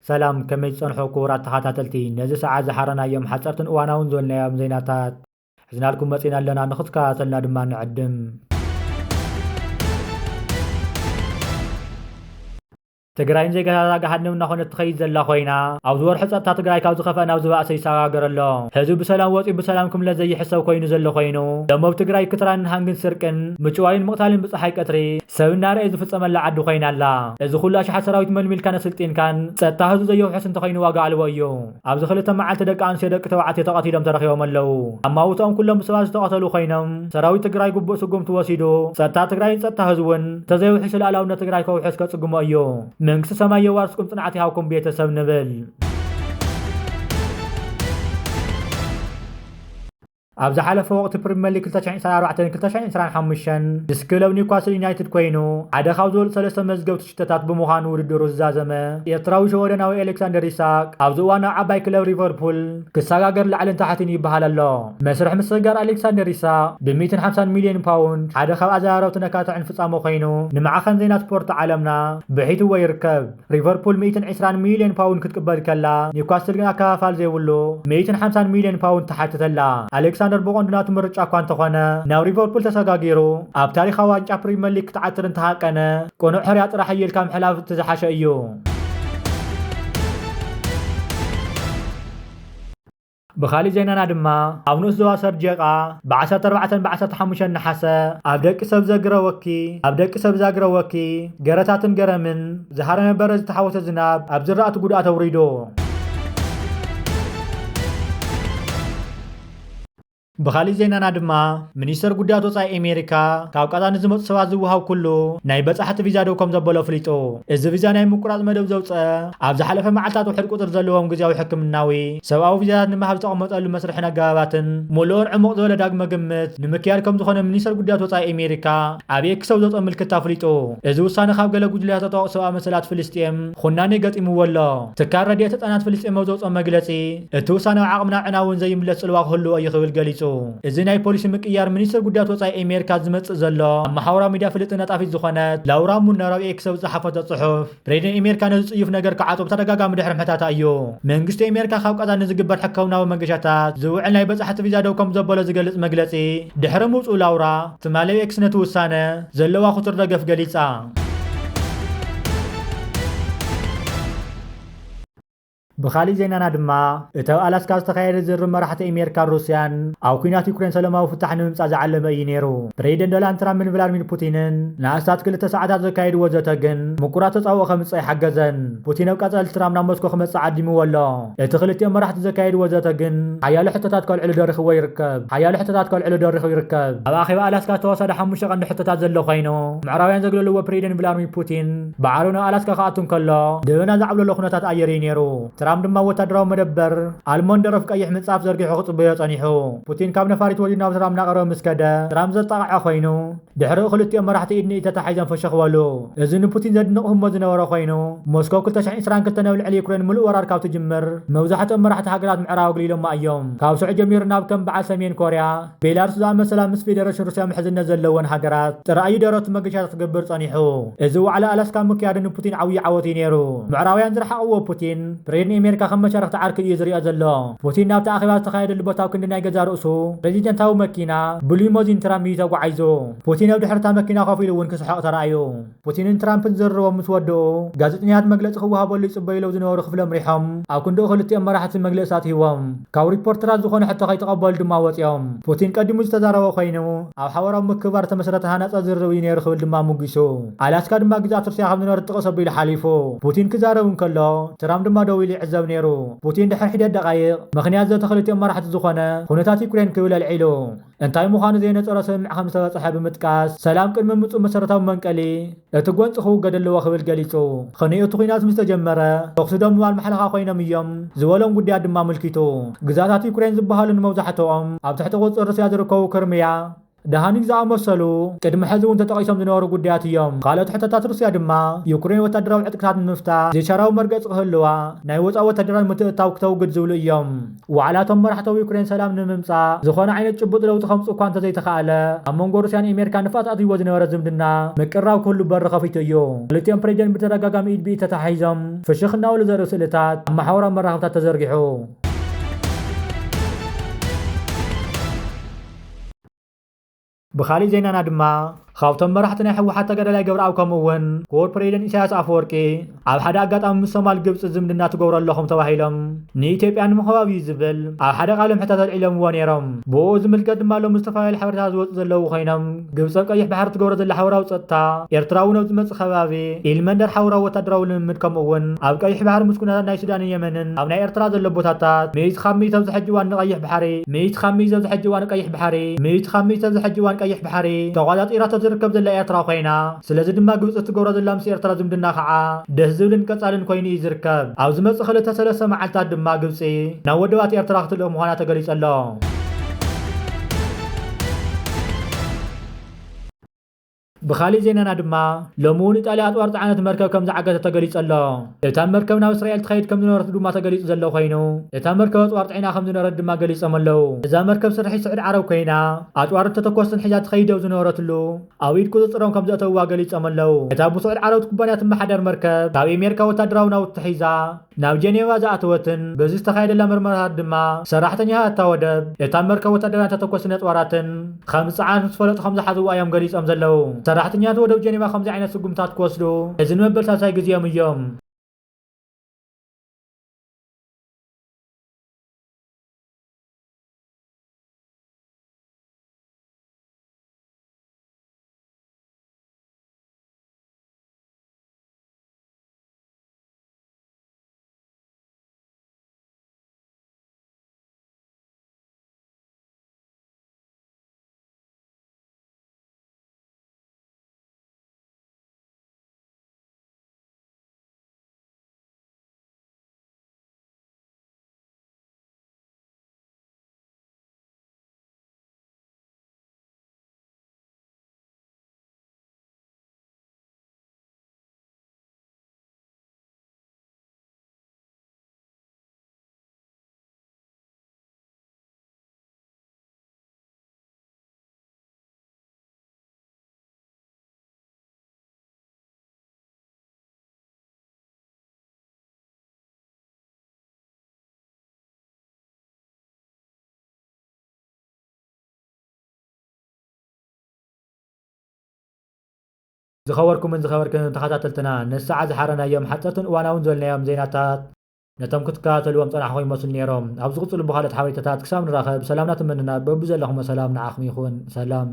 ሰላም፣ ከመይ ትጸንሑ ክቡራት ተኸታተልቲ? ነዚ ሰዓት ዝሓረናዮም ሓጸርትን እዋናውን ዝበልናዮም ዜናታት ሒዝናልኩም መጺና ኣለና፣ ንኽትከታተልና ድማ ንዕድም። ትግራይን ዜጋታታ ገሃነም እናኾነት ትኸይድ ዘላ ኮይና፣ ኣብዚ ወርሒ ጸጥታ ትግራይ ካብ ዝኸፍአ ናብ ዝበኣሰ ይሰጋገር ኣሎ። ህዝቢ ብሰላም ወጺኡ ብሰላም ክምለስ ዘይሕሰብ ኮይኑ ዘሎ ኮይኑ፣ ደሞ ኣብ ትግራይ ክትራንን ሃንግን ስርቅን ምጭዋይን ምቕታልን ብጸሓይ ቀትሪ ሰብ እናረኣየ ዝፍጸመላ ዓዲ ኮይና ኣላ። እዚ ኩሉ ኣሽሓት ሰራዊት መልሚልካን ኣሰልጢንካን ጸጥታ ህዝቢ ዘየውሕስ እንተኾይኑ ዋጋ ኣልቦ እዩ። ኣብዚ ክልተ መዓልቲ ደቂ ኣንስትዮ ደቂ ተባዕትዮ ተቐቲሎም ተረኺቦም ኣለዉ። ኣማውትኦም ኩሎም ብሰባት ዝተቐተሉ ኮይኖም፣ ሰራዊት ትግራይ ግቡእ ስጉምቲ ወሲዱ ጸጥታ ትግራይን ጸጥታ ህዝቡን እንተዘይውሒሱ ልኣላውነት ትግራይ ከውሕስ ከጽግሞ እዩ። መንግስቲ ሰማይ የዋርስኩም ጽንዓት ይሃብኩም ቤተሰብ ንብል። ኣብ ዝሓለፈ ወቕቲ ፕሪምየር ሊግ ክልተ ሽሕን ዕስራን ኣርባዕተን ክልተ ሽሕን ዕስራን ሓሙሽተን ምስ ክለብ ኒውካስል ዩናይትድ ኮይኑ ሓደ ካብ ዝበልጹ ሰለስተ መዝገብቲ ሽቶታት ብምዃኑ ውድድሩ ዝዛዘመ ኤርትራዊ ሸወደናዊ ኣሌክሳንደር ኢሳቅ ኣብዚ እዋን ናብ ዓባይ ክለብ ሊቨርፑል ክሰጋገር ላዕልን ታሕትን ይበሃል ኣሎ። መስርሕ ምስግጋር ኣሌክሳንደር ኢሳቅ ብ ሚእትን ሓምሳን ሚልዮን ፓውንድ ሓደ ካብ ኣዘራረብቲ ነካትዕን ፍጻመ ኮይኑ ንማዕኸን ዜና ስፖርት ዓለምና ብሒትዎ ይርከብ። ሊቨርፑል ሚእትን ዕስራን ሚልዮን ፓውንድ ክትቅበል ከላ፣ ኒውካስል ግን ኣከፋፋል ዘይብሉ ሚእትን ሓምሳን ሚልዮን ፓውንድ ትሓትተላ። ኣሌክሳንደር ብቐንዱ ናቱ ምርጫ እኳ እንተኾነ፣ ናብ ሊቨርፑል ተሰጋጊሩ ኣብ ታሪኻዊ ዋንጫ ፕሪምየር ሊግ ክትዓትር እንተሃቀነ፣ ቅኑዕ ሕርያ ጥራሕ ኣየልካ ምሕላፍ እቲ ዝሓሸ እዩ። ብኻሊእ ዜናና ድማ፣ ኣብ ንኡስ ዞባ ሰርጀቃ ብ ዓሰርተ ኣርባዕተን ብ ዓሰርተ ሓሙሽተን ነሓሰ ኣብ ደቂ ሰብ ዘግረ ወኪ፣ ኣብ ደቂ ሰብ ዛግረ ወኪ፣ ገረታትን ገረምን ዝሃረመ በረድ ዝተሓወሰ ዝናብ ኣብ ዝራእቲ ጉድኣት ኣውሪዱ። ብኻሊእ ዜናና ድማ፣ ሚኒስተር ጉዳያት ወጻኢ ኣሜሪካ ካብ ቀጣ ንዝመጹ ሰባት ዝወሃብ ኩሉ ናይ በጻሕቲ ቪዛ ደው ከም ዘበሎ ኣፍሊጡ። እዚ ቪዛ ናይ ምቁራጽ መደብ ዘውጸ ኣብ ዝሓለፈ መዓልታት ውሕድ ቁጽሪ ዘለዎም ግዝያዊ ሕክምናዊ ሰብኣዊ ቪዛታት ንምሃብ ዝተቐመጠሉ መስርሕን ኣገባባትን ምሉእን ዕሙቕ ዝበለ ዳግመ ግምት ንምክያድ ከም ዝኾነ ሚኒስተር ጉዳያት ወጻኢ ኣሜሪካ ኣብ ኤክስ ኣብ ዘውጸኦ ምልክት ኣፍሊጡ። እዚ ውሳነ ካብ ገለ ጉጅለታት ተጣበቕቲ ሰብኣዊ መሰላት ፍልስጤም ኹናኔ ገጢምዎ ኣሎ። ትካል ረድኤት ህጻናት ፍልስጤም ኣብ ዘውጸኦ መግለጺ፣ እቲ ውሳነ ኣብ ዓቕምና ዕናውን ዘይምለስ ጽልዋ ክህልዎ እዩ ክብል ገሊጹ። እዚ ናይ ፖሊሲ ምቅያር ሚኒስትር ጉዳያት ወጻኢ ኣሜሪካ ዝመጽእ ዘሎ፣ ኣብ መሓውራዊ ሚድያ ፍልጥቲ ነጣፊት ዝኾነት ላውራ ሙነር ኣብ ኤክስ ኣብ ዝጸሓፈቶ ጽሑፍ፣ ፕሬዚደንት ኣሜሪካ ነዚ ጽዩፍ ነገር ክዓጾ ብተደጋጋሚ ድሕሪ ምሕታታ እዩ። መንግስቲ ኣሜሪካ ካብ ቀዛ ንዝግበር ሕክምናዊ መገሻታት ዝውዕል ናይ በጻሕቲ ቪዛ ደው ከም ዘበሎ ዝገልጽ መግለጺ ድሕሪ ምውጽኡ ላውራ፣ ትማሊ ኣብ ኤክስ ነቲ ውሳነ ዘለዋ ክቱር ደገፍ ገሊጻ። ብኻሊእ ዜናና ድማ፣ እቲ ኣብ ኣላስካ ዝተኻየደ ዝርርብ መራሕቲ ኣሜሪካን ሩስያን ኣብ ኲናት ዩክሬን ሰላማዊ ፍታሕ ንምምጻእ ዝዓለመ እዩ ነይሩ። ፕሬዚደንት ዶናልድ ትራምፕን ቭላድሚር ፑቲንን ንኣስታት ክልተ ሰዓታት ዘካየድዎ ዘተ ግን ምቁራት ተጻብኦ ከምጽእ ኣይሓገዘን። ፑቲን ኣብ ቀጻሊ ትራምፕ ናብ ሞስኮ ክመጽእ ዓዲምዎ ኣሎ። እቲ ክልቲኦም መራሕቲ ዘካየድዎ ዘተ ግን ሓያሎ ሕቶታት ከልዕሉ ደሪኽዎ ይርከብ። ሓያሎ ሕቶታት ከልዕሉ ደሪኹ ይርከብ። ኣብ ኣኼባ ኣላስካ ዝተወሰደ ሓሙሽተ ቀንዲ ሕቶታት ዘሎ ኮይኑ፣ ምዕራባውያን ዘግለልዎ ፕሬዚደንት ቭላድሚር ፑቲን ብዓረብ ናብ ኣላስካ ክኣቱ እንከሎ ደበና ዝዓብለሎ ኩነታት ኣየር እዩ ነይሩ። ትራምፕ ድማ ወታደራዊ መደበር ኣልሞንደሮፍ ቀይሕ ምንጻፍ ዘርጊሑ ክጽበዮ ጸኒሑ። ፑቲን ካብ ነፋሪት ወሪዱ ናብ ትራምፕ እናቐረበ ምስ ከደ፣ ትራምፕ ዘጣቕዐ ኮይኑ፣ ድሕሪኡ ክልቲኦም መራሕቲ ኢድ ንኢድ ተታሒዞም ፍሽኽ በሉ። እዚ ንፑቲን ዘድንቕ ህሞት ዝነበሮ ኮይኑ፣ ሞስኮ ክልተ ሽሕን ዕስራን ክልተን ኣብ ልዕሊ ዩክሬን ምሉእ ወራር ካብ ትጅምር፣ መብዛሕትኦም መራሕቲ ሃገራት ምዕራብ ኣግሊሎማ እዮም። ካብ ሽዑ ጀሚሩ ናብ ከም በዓል ሰሜን ኮርያ፣ ቤላሩስ ዝኣመሰላ ምስ ፌደሬሽን ሩስያ ምሕዝነት ዘለወን ሃገራት ጥራይ እዩ ደረቱ መገሻታት ክገብር ጸኒሑ። እዚ ዋዕላ ኣላስካ ምክያዱ ንፑቲን ዓብዪ ዓወት እዩ ነይሩ። ምዕራባውያን ዝረሓቕዎ ፑቲን፣ ፕሬዚደንት ኣሜሪካ ከም መሻርኽቲ ዓርኪ እዩ ዝሪኦ ዘሎ። ፑቲን ናብቲ ኣኼባ ዝተኻየደሉ ቦታ ኣብ ክንዲ ናይ ገዛ ርእሱ ፕሬዚደንታዊ መኪና ብሊሞዚን ትራምፕ እዩ ተጓዒዙ። ፑቲን ኣብ ድሕሪ እታ መኪና ኮፍ ኢሉ እውን ክስሕቕ ተራእዩ። ፑቲንን ትራምፕን ዝርርቦም ምስ ወድኡ፣ ጋዜጠኛታት መግለጺ ክወሃበሉ ይጽበዩ ኢሎም ዝነበሩ ክፍሎም ሪሖም፣ ኣብ ክንድኡ ክልቲኦም መራሕቲ መግለጺታት ሂቦም። ካብ ሪፖርተራት ዝኾነ ሕቶ ከይተቐበሉ ድማ ወጺኦም። ፑቲን ቀዲሙ ዝተዛረበ ኮይኑ፣ ኣብ ሓበራዊ ምክብባር ዝተመስረተ ሃናጺ ዝርርብ እዩ ነይሩ ክብል ድማ ኣሞጊሱ። ኣላስካ ድማ ግዝኣት ሩስያ ከም ዝነበረት ጥቕስ ኣቢሉ ሓሊፉ። ፑቲን ክዛረብ እንከሎ፣ ትራምፕ ድማ ደው ኢሉ ይዕዘብ ነይሩ። ፑቲን ድሕሪ ሒደት ደቓይቕ፣ ምኽንያት ዘተ ክልቲኦም መራሕቲ ዝኾነ ኩነታት ዩክሬን ክብል ኣልዒሉ። እንታይ ምዃኑ ዘይነጸሮ ስምምዕ ከም ዝተበጽሐ ብምጥቃስ፣ ሰላም ቅድሚ ምምጽኡ መሰረታዊ መንቀሊ እቲ ጎንጺ ክውገድ ኣለዎ ክብል ገሊጹ። ኽንዮ እቲ ኲናት ምስ ተጀመረ፣ ተኹሲ ደው ምባል ማሕለኻ ኮይኖም እዮም ዝበሎም ጉዳያት ድማ ኣመልኪቱ። ግዝኣታት ዩክሬን ዝበሃሉ ንመብዛሕትኦም ኣብ ትሕቲ ቁጽጽር ሩስያ ዝርከቡ ክርምያ፣ ደሃኒክ ዝኣመሰሉ ቅድሚ ሕዚ እውን ተጠቒሶም ዝነበሩ ጉዳያት እዮም። ካልኦት ሕቶታት ሩስያ ድማ ዩክሬን ወታደራዊ ዕጥቅታት ንምፍታሕ ዘይሻራዊ መርገፂ ክህልዋ፣ ናይ ወፃኢ ወታደራት ምትእትታው ክተውግድ ዝብሉ እዮም። ዋዕላቶም መራሕቲ ዩክሬን ሰላም ንምምፃእ ዝኾነ ዓይነት ጭቡጥ ለውጢ ከምፅእ እኳ እንተዘይተኻእለ፣ ኣብ መንጎ ሩስያን ኣሜሪካን ንፋስ ኣትይዎ ዝነበረ ዝምድና ምቅራብ ክህሉ በሪ ከፊቱ እዩ። ክልቲኦም ፕሬዚደንት ብተደጋጋሚ ኢድ ብኢድ ተተሓሒዞም ፍሽኽ እናበሉ ዘርኢ ስእልታት ኣብ ማሕበራዊ መራኸብታት ተዘርጊሑ። ብኻሊእ ዜናና ድማ፣ ካብቶም መራሕቲ ናይ ህወሓት ተጋዳላይ ገብረኣብ ከምኡ እውን ክቡር ፕሬዚደንት ኢሳያስ ኣፈወርቂ ኣብ ሓደ ኣጋጣሚ ምስ ሶማል ግብፂ ዝምድና ትገብሩ ኣለኹም ተባሂሎም ንኢትዮጵያ ንምኽባብ እዩ ዝብል ኣብ ሓደ ቃለ ምሕታት ኣልዒሎምዎ ነይሮም። ብኡ ዝምልከት ድማ ሎሚ ዝተፈላለዩ ሓበሬታ ዝወፁ ዘለዉ ኮይኖም፣ ግብፂ ኣብ ቀይሕ ባሕሪ ትገብሮ ዘላ ሓበራዊ ጸጥታ፣ ኤርትራ እውን ኣብ ዝመጽእ ከባቢ ኢልመንደር ሓውራዊ ወታደራዊ ልምምድ፣ ከምኡ እውን ኣብ ቀይሕ ባሕሪ ምስ ኩነታት ናይ ሱዳንን የመንን ኣብ ናይ ኤርትራ ዘሎ ቦታታት፣ ሚእቲ ካብ ሚእቲ ኣብዚ ሕጂ እዋን ንቀይሕ ባሕሪ፣ ሚእቲ ካብ ሚእቲ ኣብዚ ሕጂ እዋን ቀይሕ ባሕሪ፣ ሚእቲ ካብ ሚእቲ ኣብዚ ሕጂ እዋን ቀይሕ ባሕሪ ተቋጻጺራቶ ዝርከብ ዘላ ኤርትራ ኮይና፣ ስለዚ ድማ ግብጺ እትገብሮ ዘላ ምስ ኤርትራ ዝምድና ከዓ ደስ ዝብልን ቀጻልን ኮይኑ እዩ ዝርከብ። ኣብ ዝመጽእ ክልተ ሰለስተ መዓልታት ድማ ግብጺ ናብ ወደባት ኤርትራ ክትልእኽ ምዃና ተገሊጹ ኣሎ። ብኻሊእ ዜናና ድማ፣ ሎሚ እውን ኢጣልያ ኣጽዋር ጸዓነት መርከብ ከም ዝዓገተ ተገሊጹ ኣሎ። እታ መርከብ ናብ እስራኤል ትኸይድ ከም ዝነበረት ድማ ተገሊጹ ዘሎ ኮይኑ፣ እታ መርከብ ኣጽዋር ጸዒና ከም ዝነበረት ድማ ገሊጾም ኣለዉ። እዛ መርከብ ስርሒት ስዑድ ዓረብ ኮይና፣ ኣጽዋርን ተተኮስትን ሒዛ ትኸይድ ኣብ ዝነበረትሉ፣ ኣብ ኢድ ቁጽጽሮም ከም ዘእተውዋ ገሊጾም ኣለዉ። እታ ብስዑድ ዓረብ ኩባንያ ትመሓደር መርከብ፣ ካብ ኣሜሪካ ወታደራዊ ናውቲ ሒዛ፣ ናብ ጀኔቫ ዝኣተወትን በዚ ዝተኻየደላ ምርመራታት ድማ ሰራሕተኛታት እታ ወደብ እታ መርከብ ወታደራዊ ተተኮሲ ነጥዋራትን ከም ዝጸዓነት ምስ ፈለጡ ከም ዝሓዝዋ እዮም ገሊጾም ዘለዉ። ሰራሕተኛታት ወደብ ጀኔቫ ከምዚ ዓይነት ስጉምታት ክወስዱ እዚ ንመበል ሳልሳይ ግዜኦም እዮም። ዝኸበርኩምን ዝኸበርክን ተኸታተልትና፣ ንሰዓት ዝሓረናዮም ሓፀርትን እዋናውን ዝበልናዮም ዜናታት ነቶም ክትከታተልዎም ጸናሕኹም ይመስሉ ነይሮም። ኣብ ዝቕጽሉ ብኻልኦት ሓበሬታታት ክሳብ ንራኸብ፣ ሰላምና ትምንና፣ በብዘለኹሞ ሰላም ንዓኹም ይኹን። ሰላም።